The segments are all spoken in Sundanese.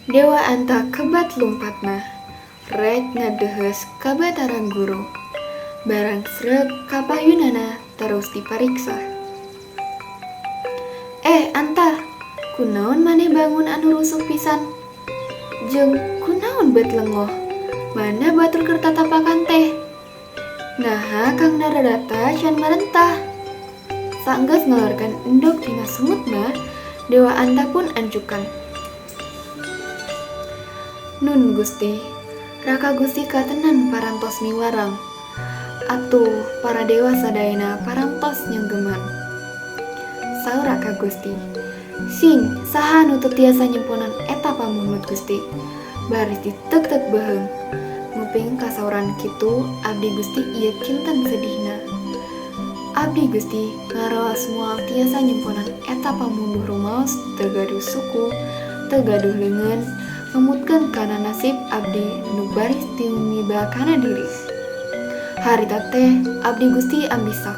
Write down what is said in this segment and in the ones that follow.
Dewa Anta kebat lumpatna, rek ngadeheus ka Batara Guru. Barang sreug ka payunana terus dipariksa. Eh, Anta, kunaon maneh bangun anu rusuh pisan? Jeung kunaon bet lengoh? Mana batur keur tatapakan teh? Naha Kang Naradata can marentah? Saenggeus ngeluarkeun endog tina sungutna, Dewa Anta pun anjukan. Nun Gusti, Raka Gusti katenan parantos miwarang. Atuh para dewa sadayana parantos nyenggeman. Saur Raka Gusti, "Sing, saha nu teu tiasa nyemponan eta pamumut Gusti?" Baris ditektek beuheung. Nguping kasauran kitu, abdi Gusti ieu kinten sedihna. Abdi Gusti ngaraos moal tiasa nyemponan eta pamunduh rumaos teu gaduh suku, teu gaduh leungeun, ngemutkeun kana nasib abdi nu baris tumiba kana diri. Harita teh abdi Gusti ambisak.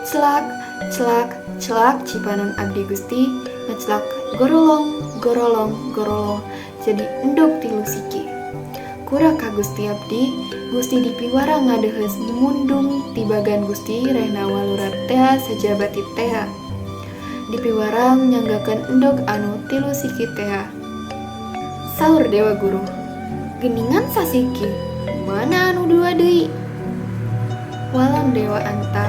Celak, celak, celak cipanon abdi Gusti ngeclak gorolong, gorolong, gorolong jadi endog tilu siki. Ku Raka Gusti abdi Gusti dipiwarang ngadeheus mundung tibagan Gusti rehna walura tea sajabati tea. Dipiwarang nyanggakeun endog anu tilu siki tea. Saur Dewa Guru, "Geuningan sasiki, mana anu dua deui?" Walon Dewa Anta,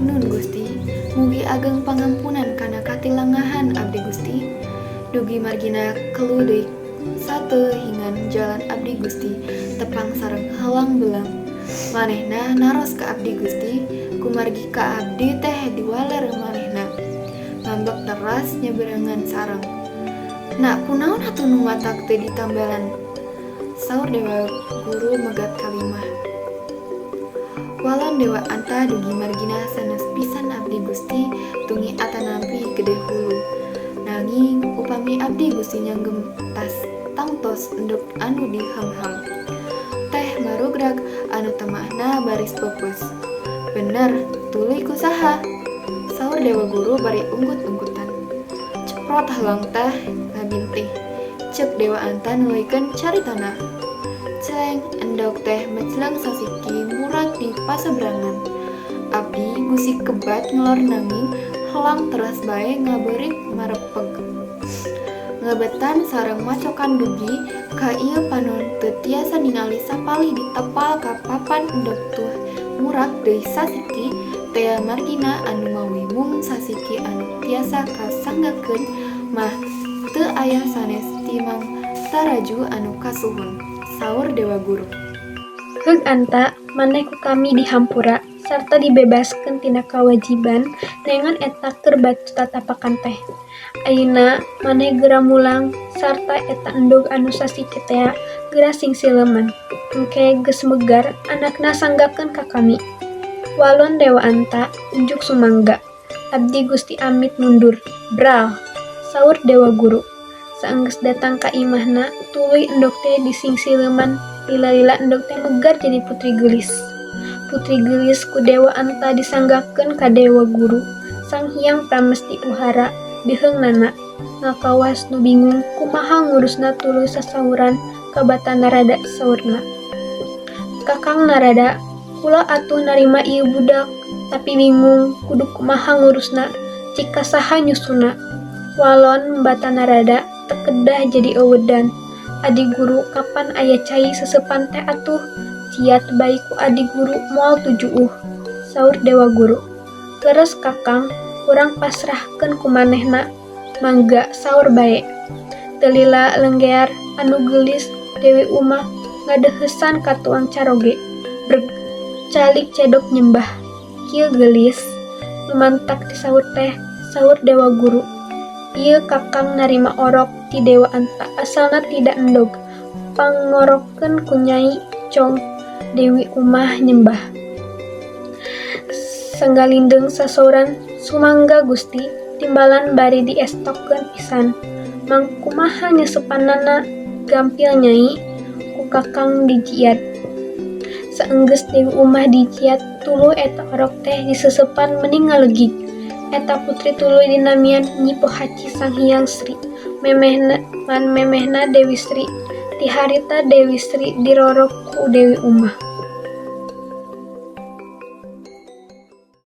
"Nun Gusti, mugi ageng pangampunan kana katilengahan abdi Gusti. Dugi margina kelu deui sateuhingan jalan abdi Gusti tepang sareng helang belang. Manehna naros ka abdi Gusti, kumargi ka abdi teh diwaler manehna. Ngambek teras nyaberengan sareng. Na kunaon atuh nu matak teu ditambalan?" Saur Dewa Guru megat kalimah. Walon Dewa Anta, "Dugi margina sanes pisan abdi Gusti tungi atanapi gede hulu. Nanging upami abdi Gusti nyanggem tas tangtos endog anu dihamham teh marugrag anu temahna baris peupeus. Bener, tuluy ku saha?" Saur Dewa Guru bari unggut-unggutan. Ceprot helang teh ngabintih. Ceuk Dewa Anta nuluykeun caritana. Celeng endog teh mecleng sasiki murag di pasebrangan. Abdi Gusti kebat ngelor nanging helang teras bae ngabeurit marepeg. Ngebetan sareng macokan dugi ka ieu panon teu tiasa ningali sapalih ditepal ka papan endog tuh murag deui sasiki tea margina anu mawi mung sasiki anu tiasa kasanggakeun mah teu aya sanes timang taraju anu kasuhun." Saur Dewa Guru. Heug Anta, maneh ku kami dihampura sarta dibebaskeun tina kawajiban neangan eta keur batu tatapakan teh. Ayeuna maneh geura mulang sarta eta endog anu sasiki tea geura sing sileuman. Engke geus megar andakna sanggakeun ka kami. Walon Dewa Anta, "Unjuk sumangga. Abdi Gusti amit mundur." "Bral," saur Dewa Guru. Saenggeus datang ka imahna tuluy endog teh disingsileuman lila-lila endog teh megar jadi putri geulis. Putri geulis ku Dewa Anta disanggakeun ka Dewa Guru. Sang Hyang Pramesti Uhara biheungnana ngakawas nu bingung kumaha ngurusna tuluy sasauran ka Bata Narada saurna. "Kakang Narada, kula atuh narima ieu budak, tapi bingung kudu kumaha ngurusna, cik ka saha nyusuna?" Walon Bata Narada, "Teu kedah jadi ewedan. Adi guru kapan aya cai seuseupan teh atuh ciat bae ku adi guru moal tujuuh." Saur Dewa Guru. "Leres Kakang, urang pasrahkeun ku manehna. Mangga saur bae." Teu lila lenggear anu geulis Dewi Uma ngadeuheusan ka tuang caroge. Breg! Calik cedok nyembah. "Kieu geulis, nu mantak disaur teh," saur Dewa Guru. "Ieu Kakang narima orok ti Dewa Anta asalna tina endog. Pangngorokkeun ku Nyai." Cong! Dewi Umah nyembah. Sanggalindeung sasauran, "Sumangga Gusti," timbalan bari diestokeun pisan. "Mang kumaha nyeuseupannana? Gampil Nyai, ku Kakang dijiad." Saenggeus Dewi Umah dijiad tuluy eta orok teh diseuseupan meni ngalegig. Eta putri tuluy dinamian Nyi Pohaci Sanghyang Sri. Memehna man memehna Dewi Sri. Ti harita Dewi Sri dirorok ku Dewi Uma.